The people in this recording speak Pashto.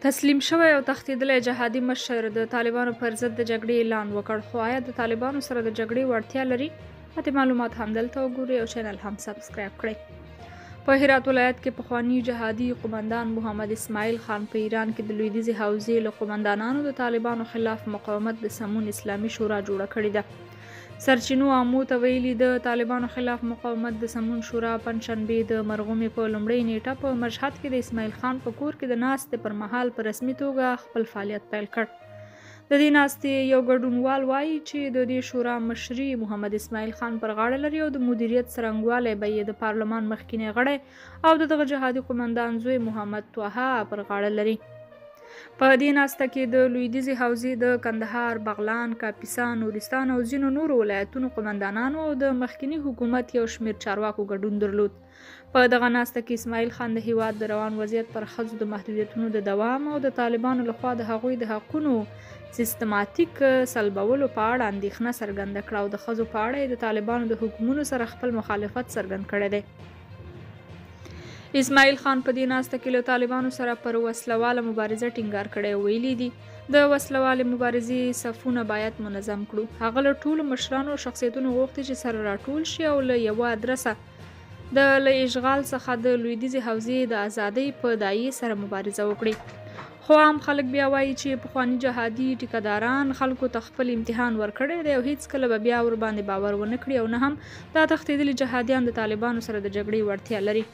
تسلیم شوی او تښتېدلی جهادي مشر د طالبانو پر ضد د جګړې اعلان وکړ، خو آیا د طالبانو سره د جګړې وړتیا لري؟ پاتې معلومات هم دلته وګورئ او چینل هم سبسکرایب کړئ. په هرات ولایت کې پخواني جهادي قومندان محمد اسماعیل خان په ایران کې د لویدیځې حوزې له قومندانانو د طالبانو خلاف مقاومت د سمون اسلامي شورا جوړه کړې ده. سرچینو عامو ته ویلي، د طالبانو خلاف مقاومت د سمون شورا پنجشنبې د مرغومې په لومړۍ نېټه په مشهد کې د اسماعیل خان په کور کې د ناستې پر مهال په رسمي توګه خپل فعالیت پیل کړ. د دې ناستې یو ګډونوال وايي چې د دې شورا مشري محمد اسماعیل خان پر غاړه لري او د مدیریت څرنګوالی به یې د پارلمان مخکینی غړی او د دغه جهادي قومندان زوی محمد طه پر غاړه لري. په دې ناسته کې د لویدیځې حوزې د کندهار، بغلان، کاپیسا، نورستان او ځینو نورو ولایتونو قومندانانو او د مخکیني حکومت یو شمېر چارواکو ګډون درلود. په دغه ناسته کې اسماعیل خان د هیواد د روان وضعیت، پر ښځو د محدودیتونو د دوام او د طالبانو لخوا د هغوی د حقونو سیستماتیک سلبولو په اړه اندېښنه څرګنده کړه او د ښځو په اړه یې د طالبانو د حکمونو سره خپل مخالفت څرګند کړی دی. اسماعیل خان په دې ناسته کې له طالبانو سره پر وسله واله مبارزه ټینګار کړی او ویلي دي، د وسله والې مبارزې صفونه باید منظم کړو. هغه له ټولو مشرانو او شخصیتونو غوښتي چې سره راټول شي او له یوه ادرسه د له اشغال څخه د لویدیځې حوزې د ازادۍ په داعیې سره مبارزه وکړي. خو عام خلک بیا وایي چې پخواني جهادي ټیکهداران خلکو ته خپل امتحان ورکړی دی او هیڅکله به بیا ورباندې باور ونه کړي او نه هم دا تښتېدلي جهادیان د طالبانو سره د جګړې وړتیا لري.